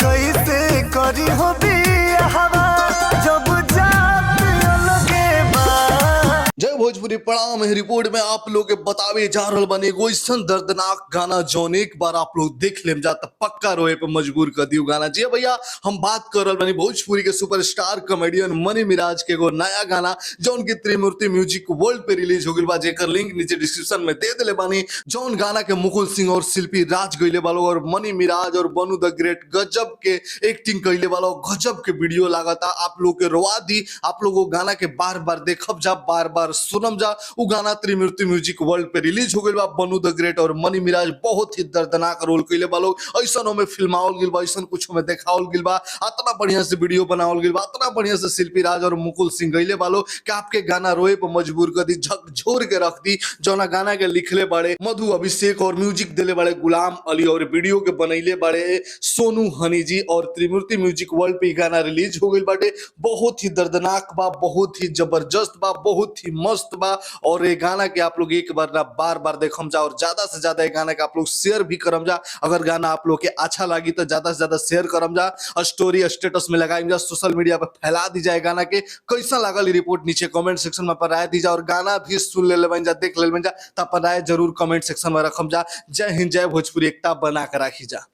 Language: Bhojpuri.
कैसे करी हो बियाहवा जब जात अलगे बा। जय भोजपुरी, प्रणाम। है रिपोर्ट में आप लोग के बतावे जा रहल बानी एगो ऐसन दर्दनाक गाना जौन एक बार आप लोग देख लेम जा त पक्का रोए पे मजबूर कर दियो गाना। जी भैया, हम बात कर रहल बानी भोजपुरी के सुपरस्टार कॉमेडियन मनी मिराज के एगो नया गाना जौन की त्रिमूर्ति म्यूजिक वर्ल्ड पे रिलीज हो गइल बा, जेकर लिंक नीचे डिस्क्रिप्शन में दे देले बानी। जौन गाना के मुकुल सिंह और शिल्पी राज गइले बालो और मनी मिराज और बनु the great गजब के एक्टिंग कइले बालो, गजब के वीडियो लागता, आप लोग के रोवा दी। आप लोग वो गाना के बार बार देखब जा, बार बार सुनम जा। उ गाना त्रिमूर्ति म्यूजिक वर्ल्ड पे रिलीज हो गइल बा। बनु the great और मनी मिराज बहुत ही दर्दनाक रोल कइले बा लोग। ऐसन ओमे फिल्मावल गइल बा, ऐसन कुछ में देखावल गइल बा, अतना बढ़िया से वीडियो बनावल गइल बा, अतना बढ़िया से शिल्पी राज और मुकुल सिंह गइले बा लोग कि आपके गाना रोए पर मजबूर कर दी, झकझोर के रख दी। जौना गाना के लिखले बाड़े मधु अभिषेक और म्यूजिक देले बाड़े गुलाम अली और वीडियो के बनैले बाड़े सोनू हनी जी और त्रिमूर्ति म्यूजिक वर्ल्ड पे इ गाना रिलीज हो गइल बाटे। बहुत ही दर्दनाक बा, बहुत ही जबरदस्त बा, बहुत ही मस्त बा और ये गाना के आप लोग एक बार ना बार बार देखम जा और ज्यादा से ज्यादा ये गाना के आप लोग शेयर भी करम जा। अगर गाना आप लोग के अच्छा लगी तो ज्यादा से ज्यादा शेयर करम जा, स्टोरी स्टेटस में लगाई जा, सोशल मीडिया पर फैला दी जाए गाना के। कैसा लागल रिपोर्ट नीचे कमेंट सेक्शन में अपन राय दी जा और गाना भी सुन ले बन जा, देख ले बन जा तो अपन राय जरूर कमेंट सेक्शन में रखम जा। जय हिंद, जय भोजपुरी, एकता बना के राखी जा।